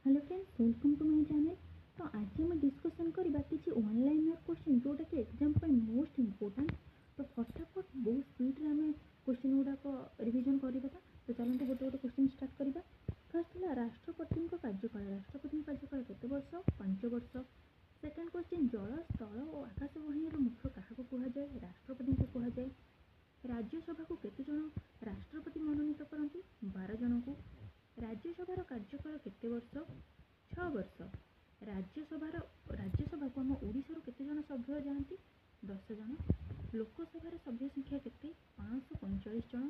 Hello friends, welcome to my channel. ତ ଆଜି ଆମେ ଡିସ୍କସନ୍ କରିବା କିଛି ୱାନ୍ ଲାଇନର୍ କ୍ୱେଶ୍ଚିନ୍, ଯେଉଁଟାକି ଏକ୍ଜାମ୍ ପାଇଁ ମୋଷ୍ଟ ଇମ୍ପୋର୍ଟାଣ୍ଟ। ତ ଫଟାଫଟ ବହୁତ ସ୍ପିଡ଼ରେ ଆମେ କ୍ୱେଶ୍ଚିନ୍ ଗୁଡ଼ାକ ରିଭିଜନ୍ କରିଦେବା। ତ ଚାଲନ୍ତୁ, ଗୋଟେ ଗୋଟେ କ୍ୱେଶ୍ଚିନ୍ ଷ୍ଟାର୍ଟ କରିବା। ଫାର୍ଷ୍ଟ ହେଲା ରାଷ୍ଟ୍ରପତିଙ୍କ କାର୍ଯ୍ୟକାଳ। ରାଷ୍ଟ୍ରପତିଙ୍କ କାର୍ଯ୍ୟକାଳ କେତେ ବର୍ଷ? 5 ବର୍ଷ। ସେକେଣ୍ଡ କ୍ୱେଶ୍ଚିନ୍, ଜଳ, ସ୍ଥଳ ଓ ଆକାଶ ବାହିନୀର ମୁଖ୍ୟ କାହାକୁ କୁହାଯାଏ? ରାଷ୍ଟ୍ରପତିଙ୍କୁ କୁହାଯାଏ। ରାଜ୍ୟସଭାକୁ କେତେ ଜଣ ରାଷ୍ଟ୍ରପତି ମନୋନୀତ କରନ୍ତି? 12 ଜଣଙ୍କୁ। ରାଜ୍ୟସଭାର କାର୍ଯ୍ୟକାଳ କେତେ ବର୍ଷ? 6 ବର୍ଷ। ରାଜ୍ୟସଭାକୁ ଆମ ଓଡ଼ିଶାରୁ କେତେ ଜଣ ସଭ୍ୟ ଯାଆନ୍ତି? 10 ଜଣ। ଲୋକସଭାର ସଭ୍ୟ ସଂଖ୍ୟା କେତେ? 545 ଜଣ।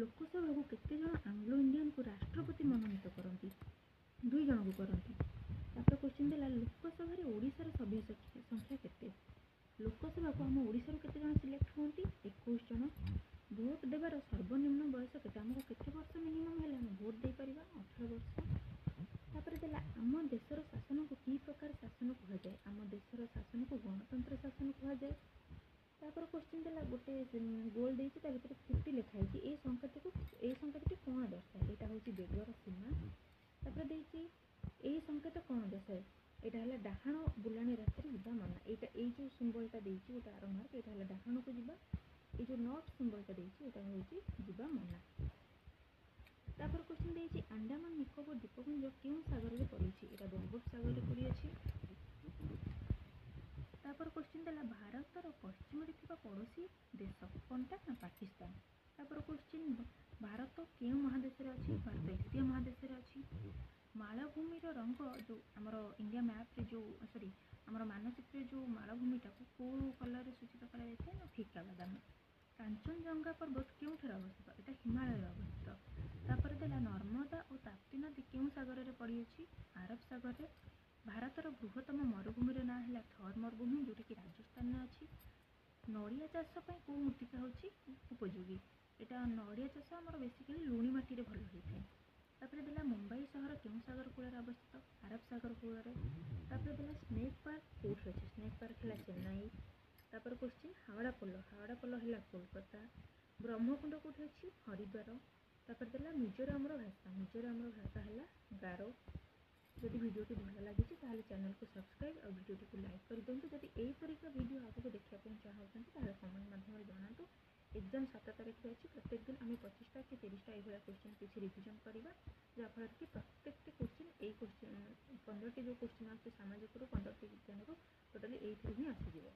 ଲୋକସଭାକୁ କେତେ ଜଣ ଆଙ୍ଗ୍ଲୋ ଇଣ୍ଡିଆନକୁ ରାଷ୍ଟ୍ରପତି ମନୋନୀତ କରନ୍ତି? ଦୁଇ ଜଣକୁ କରନ୍ତି। ତାପରେ କ୍ୱେଶ୍ଚିନ୍ ଦେଲା, ଲୋକସଭାରେ ଓଡ଼ିଶାର ସଭ୍ୟ ସଂଖ୍ୟା କେତେ? ଲୋକସଭାକୁ ଆମ ଓଡ଼ିଶାରୁ କେତେ ଜଣ ସିଲେକ୍ଟ ହୁଅନ୍ତି? 21 ଜଣ। ଭୋଟ ଦେବାର ସର୍ବନିମ୍ନ ବୟସ କେତେ? ଆମକୁ କେତେ ବର୍ଷ ମିନିମମ୍ ହେଲେ ଆମେ ଭୋଟ ଦେଇପାରିବା? 18 ବର୍ଷ। ତାପରେ ଦେଲା, ଆମ ଦେଶର ଶାସନକୁ କି ପ୍ରକାର ଶାସନ କୁହାଯାଏ? ଆମ ଦେଶର ଶାସନକୁ ଗଣତନ୍ତ୍ର ଶାସନ କୁହାଯାଏ। ତାପରେ କ୍ୱେଶ୍ଚିନ୍ ଦେଲା, ଗୋଟେ ଗୋଲ ଦେଇଛି, ତା ଭିତରେ 50 ଲେଖା ହେଇଛି। ଏଇ ସଂକେତଟି କ'ଣ ଦର୍ଶାଏ? ଏଇଟା ହେଉଛି ବେଗର ସୀମା। ତାପରେ ଦେଇଛି, ଏଇ ସଂକେତ କ'ଣ ଦର୍ଶାଏ? ଏଇଟା ହେଲା ଡାହାଣ ବୁଲାଣି ରାସ୍ତାରେ ଯିବା ମନା। ଏଇ ଯେଉଁ ସିମ୍ବଲଟା ଦେଇଛି, ଗୋଟେ ଆରୋ ମାର୍କ, ଏଇଟା ହେଲା ଡାହାଣକୁ ଯିବା। ଏଇ ଯେଉଁ not ସିମ୍ବଲଟା ଦେଇଛି, ଏଇଟା ହେଉଛି ଯିବା ମନା। ତାପରେ କ୍ୱେଶ୍ଚିନ୍ ଦେଇଛି, ଆଣ୍ଡାମାନ ନିକୋବର ଦ୍ୱୀପପୁଞ୍ଜ କେଉଁ ସାଗରରେ ପଡ଼ିଛି? ଏଇଟା ବଙ୍ଗୋପସାଗରରେ ପଡ଼ିଅଛି। ତାପରେ କ୍ୱେଶ୍ଚିନ୍ ଦେଲା, ଭାରତର ପଶ୍ଚିମରେ ଥିବା ପଡ଼ୋଶୀ ଦେଶ କ'ଣଟା ନା ପାକିସ୍ତାନ। ତାପରେ କ୍ୱେଶ୍ଚିନ୍, ଭାରତ କେଉଁ ମହାଦେଶରେ ଅଛି? ଭାରତ ଏସିଆ ମହାଦେଶରେ ଅଛି। ମାଳଭୂମିର ରଙ୍ଗ ଯେଉଁ ଆମର ଇଣ୍ଡିଆ ମ୍ୟାପ୍ରେ ଯେଉଁ, ସରି, ଆମର ମାନଚିତ୍ରରେ ଯେଉଁ ମାଳଭୂମିଟାକୁ କେଉଁ କଲର୍ରେ ସୂଚିତ କରାଯାଇଥାଏ ନା ଫିକା ବାଦାମୀ। କାଞ୍ଚନଜଙ୍ଗା ପର୍ବତ କେଉଁଠାରେ ଅବସ୍ଥିତ? ଏଇଟା ହିମାଳୟରେ ଅବସ୍ଥିତ। ତାପରେ ଦେଲା, ନର୍ମଦା ଓ ତାପ୍ତି ନଦୀ କେଉଁ ସାଗରରେ ପଡ଼ିଅଛି? ଆରବ ସାଗରରେ। ଭାରତର ବୃହତ୍ତମ ମରୁଭୂମିର ନାଁ ହେଲା ଥର୍ ମରୁଭୂମି, ଯେଉଁଟାକି ରାଜସ୍ଥାନରେ ଅଛି। ନଡ଼ିଆ ଚାଷ ପାଇଁ କେଉଁ ମୃତ୍ତିକା ହେଉଛି ଉପଯୋଗୀ? ଏଇଟା ନଡ଼ିଆ ଚାଷ ଆମର ବେସିକାଲି ଲୁଣି ମାଟିରେ ଭଲ ହୋଇଥାଏ। ତାପରେ ଦେଲା, ମୁମ୍ବାଇ ସହର କେଉଁ ସାଗର କୂଳରେ ଅବସ୍ଥିତ? ଆରବ ସାଗର କୂଳରେ। ତାପରେ ଦେଲା, ସ୍ନେକ୍ ପାର୍କ କେଉଁଠି ଅଛି? ସ୍ନେକ୍ ପାର୍କ ହେଲା ଚେନ୍ନାଇ। ତାପରେ କ୍ୱେଶ୍ଚିନ୍, ହାୱଡ଼ା ପୋଲ। ହାୱଡ଼ା ପୋଲ ହେଲା କୋଲକାତା। ବ୍ରହ୍ମକୁଣ୍ଡ କେଉଁଠି ଅଛି? ହରିଦ୍ୱାର। ତାପରେ ଦେଲା, ମିଜୋରାମର ଭାଷା। ମିଜୋରାମର ଭାଷା ହେଲା ଗାରୋ। ଯଦି ଭିଡ଼ିଓଟି ଭଲ ଲାଗିଛି, ତାହେଲେ ଚ୍ୟାନେଲକୁ ସବସ୍କ୍ରାଇବ୍ ଆଉ ଭିଡ଼ିଓଟିକୁ ଲାଇକ୍ କରିଦିଅନ୍ତୁ। ଯଦି ଏହିପରିକା ଭିଡ଼ିଓ ଆଗକୁ ଦେଖିବା ପାଇଁ ଚାହୁଁଛନ୍ତି, ତାହେଲେ କମେଣ୍ଟ ମାଧ୍ୟମରେ ଜଣାନ୍ତୁ। ଏକ୍ଜାମ୍ 7 ତାରିଖରେ ଅଛି। ପ୍ରତ୍ୟେକ ଦିନ ଆମେ 25ଟା କି 30ଟା ଏଇଭଳିଆ କ୍ୱେଶ୍ଚିନ୍ କିଛି ରିଭିଜନ୍ କରିବା, ଯାହାଫଳରେ କି ପ୍ରତ୍ୟେକଟି କ୍ୱେଶ୍ଚିନ୍, ଏଇ କ୍ୱେଶ୍ଚିନ୍ 15ଟି ଯେଉଁ କ୍ୱେଶ୍ଚିନ୍ ଆସୁଛି ସାମାଜିକରୁ, 15ଟି ବିଜ୍ଞାନରୁ, ଟୋଟାଲି ଏଇଥିରୁ ହିଁ ଆସିଯିବ।